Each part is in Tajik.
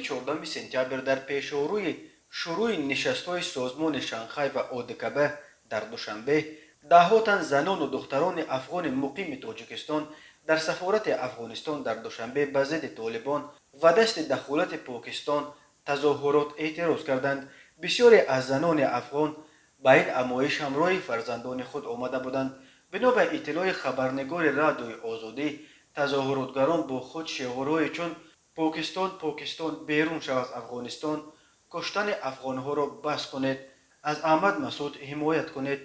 14 сентябр дар пешорӯи шурӯи нишастҳои Созмони Шанхай ва ОДКБ дар Душанбе даҳҳо тан занону духтарони афғони муқими Тоҷикистон дар сафорати Афғонистон дар Душанбе ба зидди Толибон ва дасти дахолати Покистон тазоҳурот эътироз карданд. Бисёре аз занони афғон ба ин амоиш ҳамроҳи фарзандони худ омада буданд. Бино ба иттилои хабарнигори Радиои Озодӣ, тазоҳуротгарон бо худ шиорҳое чун «Покистон, Покистон, берун шав аз Афғонистон», «Куштани афғонҳоро бас кунед», «Аз Аҳмад Масуд ҳимоят кунед»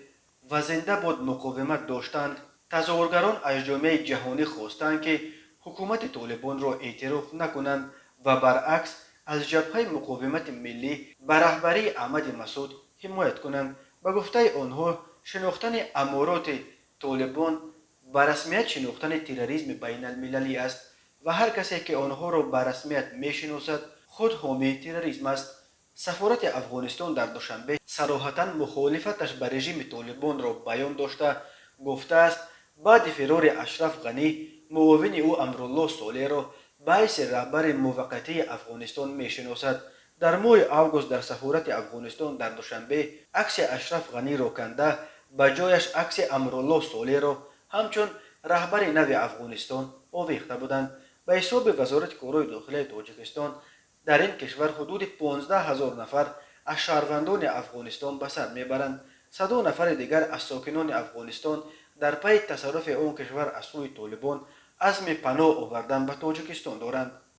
ва «Зинда бод муқовимат» доштанд. Тазоҳургарон аз ҷомеаи ҷаҳонӣ хостанд, ки ҳукумати Толибонро эътироф накунанд ва баръакс аз Ҷабҳаи муқовимати миллӣ ба раҳбарии Аҳмади Масуд ҳимоят кунанд. Ба гуфтаи онҳо, шинохтани амороти Толибон ба расмият шинохтани терроризми байналмилалӣ аст ва ҳар касе, ки онҳоро ба расмият мешиносад, худ ҳомии терроризм аст. Сафорати Афғонистон дар Душанбе сароҳатан мухолифаташ ба режими Толибонро баён дошта, гуфтааст, баъди фирори Ашраф Ғанӣ муовини ӯ Амрулло Солеҳро ба ҳайси раҳбари муваққатии Афғонистон мешиносад. Дар моҳи август дар сафорати Афғонистон дар Душанбе акси Ашраф Ғаниро канда, ба ҷояш акси Амрулло Солеҳро ҳамчун раҳбари нави Афғонистон овехта буданд. Ба ҳисоби Вазорати корҳои дохилаи Тоҷикистон, дар ин кишвар ҳудуди 15 ҳазор нафар аз шаҳрвандони Афғонистон ба сар мебаранд. Садо нафари дигар аз сокинони Афғонистон дар пайи тасарруфи он кишвар аз сӯи Толибон азми паноҳ овардан ба Тоҷикистон доранд.